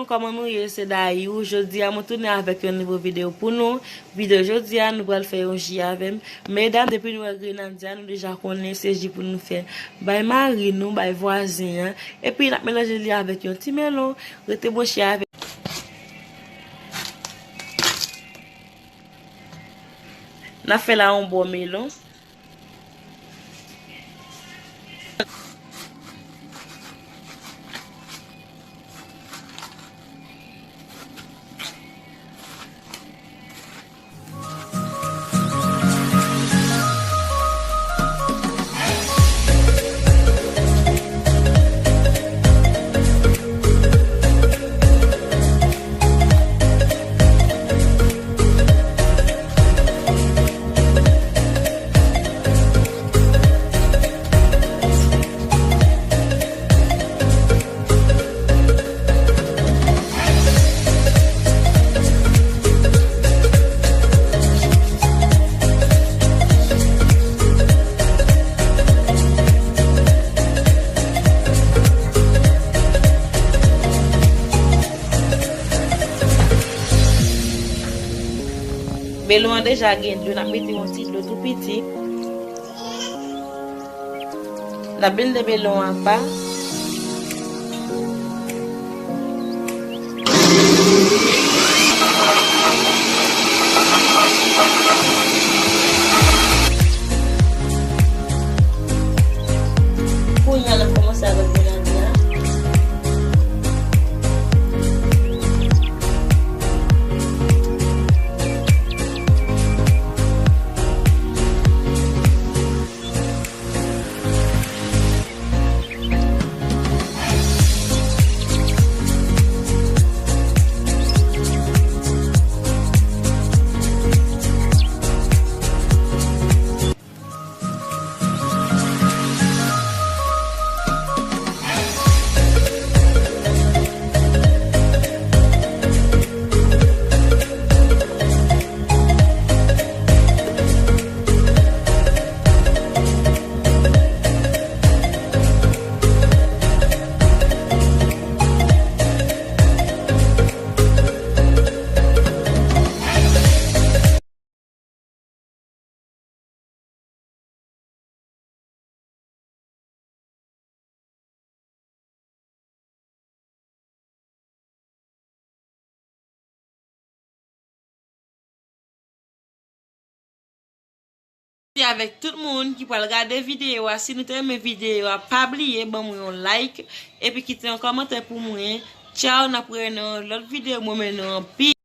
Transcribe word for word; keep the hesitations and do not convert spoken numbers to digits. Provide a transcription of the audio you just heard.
Kòman nou ye? Se Dayou. Jodi a, mwen tounen avèk yon nouvo videyo pou nou. Videyo jodi a, nou pral fè yon ji avè m. Medam, depi nou wè grenadya, nou deja konnen se ji pou nou fè. Bay mari nou, bay vwazen an. Epi, n ap melanje li avèk yon ti melon. Rete branche avè m. N ap fè la yon bò melon. Melon an deja gen dlo, n ap mete yon ti dlo tou piti. N ap blende melon an apa. Kounye a, n ap kòmanse avèk grenadya. Mèsi avèk tout moun ki pral gade videyo a. Si nou te renmen videyo a, pa bliye ban mwen yon like epi kite yon kòmantè pou mwen. Tchaw, n ap wè nan yon lòt videyo, mwen men nou anpil.